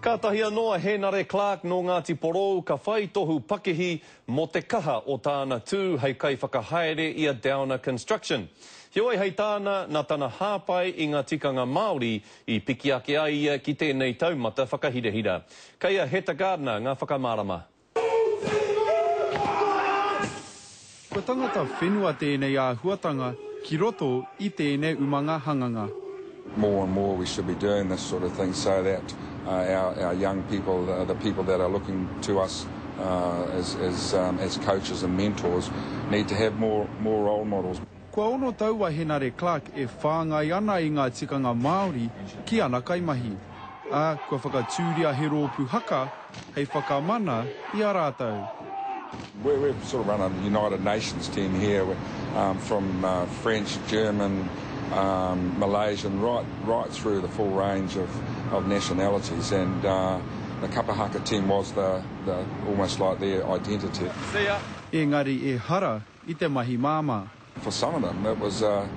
Kātahi anō a Hēnare Clarke nō Ngāti Porou ka whai tohu pakihi mō te kaha o tāna tū hei kaiwhakahaere i a Downer Construction. Heoi hei tāna, nā tana hāpai i ngā tikanga Māori i piki ake ai ia ki tēnei taumata whakahirahira. Kei a Heta Gardiner ngā whakamārama. Kua tangata whenua tēnei āhuatanga ki roto i tēnei umanga hanganga. More and more we should be doing this sort of thing so that our, our young people, the people that are looking to us as, as, um, as coaches and mentors, need to have more, more role models. Kua ono tau a Henare Clarke e whāngai ana i ngā tikanga Māori ki ana kaimahi, ā, kua whakatūria he rōpū haka hei whakamana i a rātou. We, we've sort of run a United Nations team here um, from uh, French, German, um, Malaysian, right, right through the full range of, of nationalities. And uh, the kapa haka team was the, the, almost like their identity. See ya. Engari ehara i te mahi māmā. For some of them it was a,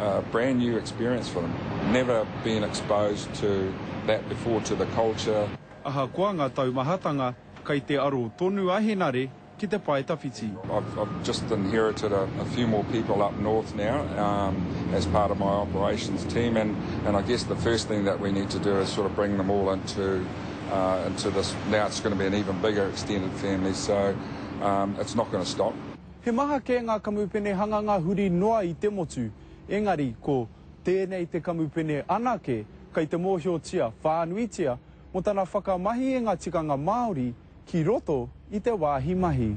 a brand new experience for them, never been exposed to that before, to the culture. Ahakoa ngā taumahatanga, kei te aro tonu a Henare ki te pae tawhiti. I've, I've just inherited a, a few more people up north now um, as part of my operations team and, and I guess the first thing that we need to do is sort of bring them all into, uh, into this, now it's going to be an even bigger extended family so um, it's not going to stop. He maha kē ngā kamupene hanganga huri noa i te motu, engari ko tēnei te kamupene anake kei te mōhiotia whānuitia mō tana whakamahi i ngā tikanga Māori ki roto i te wāhi mahi.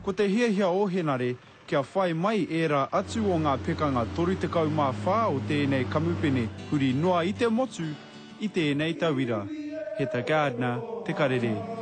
Ko te hiahia o Henare kia whai mai ērā atu o ngā pekanga 34 o tēnei kamupene huri noa i te motu i tēnei tauira. Heta Gardiner, Te Karere.